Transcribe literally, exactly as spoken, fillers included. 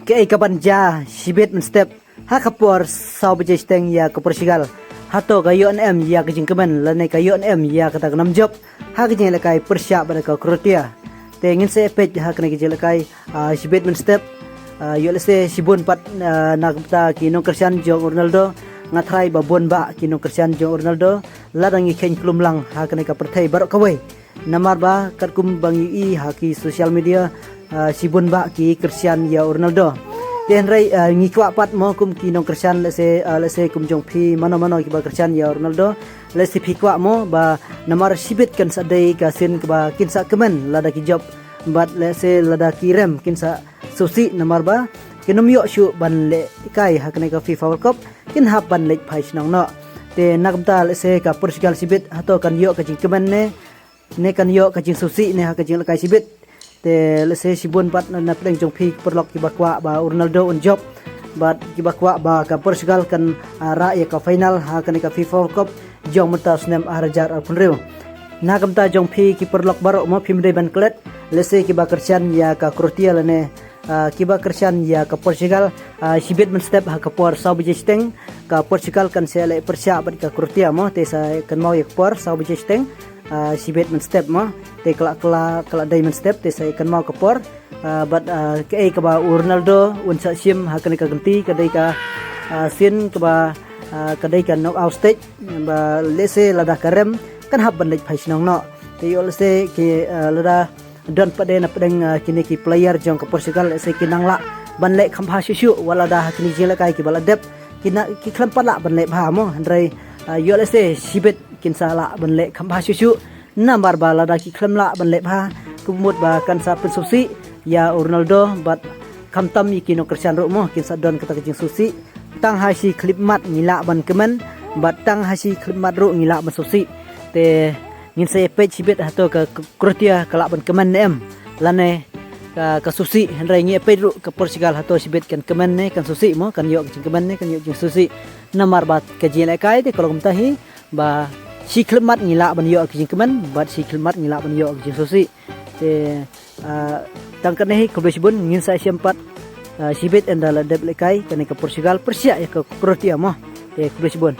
Kaei kaban jia shibit mynstep ha ka por saw baje shiteng ïa ka Portugal? Hato ka ïoh ne em ïa ka jingkmen lane ka ïoh ne em ïa kata ka nam jop ha ka jingïalehkai pyrshah bad ka Croatia? Te ngin sa peit ha kane ka jingïalehkai shibit mynstep. Ïoh lehse shibun pat na ka bynta ki nongkyrshan jong u Ronaldo. Nga tharai ba bun bah ki nongkyrshan jong u Ronaldo lada ngi kheiñ klum lang ha kane ka pyrthei baroh kawei. Namar ba katkum ba ngi ïohi ha ki social media, shibun bah ki kyrshan ïa u Ronaldo. Te hynrei ngi kwah pat mo kum ki nongkyrshan, lehse lehse kum jong phi mano mano kiba kyrshan ïa u Ronaldo, lehse phi kwah mo ba namar shibit kan sa dei ka sien kaba kin sa kmen lada ki jop bad lehse lada ki rem kin sa sngewsih namar ba kin ym ïoh shuh ban lehkai ha kane ka FIFA World Cup, kin hap ban leit phai shnong noh. Te na ka bynta lehse ka Portugal shibit, hato kan ïoh ka jingkmen ne ne kan ïoh ka jingsngewsih ne ha ka jingïalehkai shibit? Te lehse shibun pat na pdeng jong phi ki paralok kiba kwah ba u Ronaldo un jop bad kiba kwah ba ka Portugal kan rah ïa ka final ha kane ka FIFA World Cup jong mynta snem ar hajar arphew hynriew. Na ka bynta jong phi ki paralok baroh mo, phim dei ban klet, lehse kiba kyrshan ïa ka Croatia lane kiba kyrshan ïa ka Portugal, shibit mynstep ha ka por saw baje shiteng ka Portugal kan sa leh pyrshah bad ka Croatia mo, te sa kynmaw ïa ka por saw baje shiteng. Shibit mynstep mo, te ka la ka la ka la dei mynstep, te sa kynmaw ka por. Bad kaei kaba u Ronaldo un sa shim ha kane ka kynti ka dei ka sien kaba ka dei ka knockout stage, ba lehse lada ka rem kan hap ban leit phai shnong noh. Te ïoh lehse ki lada don pat de na pdeng kine ki player jong ka Portugal, lehse ki nang lah ban leh kham bha shuh shuh wat lada ha kine ki jingïalehkai kiba la dep ki khlem pat lah ban leh bha mo, hynrei ïoh lehse shibit kin sa lah ban leh kham bha shuh shuh. Namar ba lada ki khlem lah ban leh bha, ka mut ba kan sa pynsngewsih ïa u Ronaldo bad khamtam ïa ki nongkyrshan ruh mo, kin sa don kata ka jingsngewsih. Tang ha shi khyllipmat ngi lah ban kmen bad tang ha shi khyllipmat ruh ngi lah ban sngewsih. Te ngin sa ïa peit shibit hato ka Croatia ka lah ban kmen ne em lane ka sngewsih, hynrei ngi ïa peit ruh ka Portugal hato shibit kan kmen ne kan sngewsih mo, kan ïoh ka jingkmen ne kan ïoh jingsngewsih. Namar ba ka jingïalehkai te ka long kumta hi, ba shi khyllipmat ngi lah ban ïoh ka jingkmen bad shi khyllipmat ngi lah ban ïoh ka jingsngewsih. Te tang katne hi, khublei shibun, ngin sa ïashem pat shibit ynda la dep lehkai kane ka Portugal pyrshah ïa ka Croatia mo. Te khublei shibun.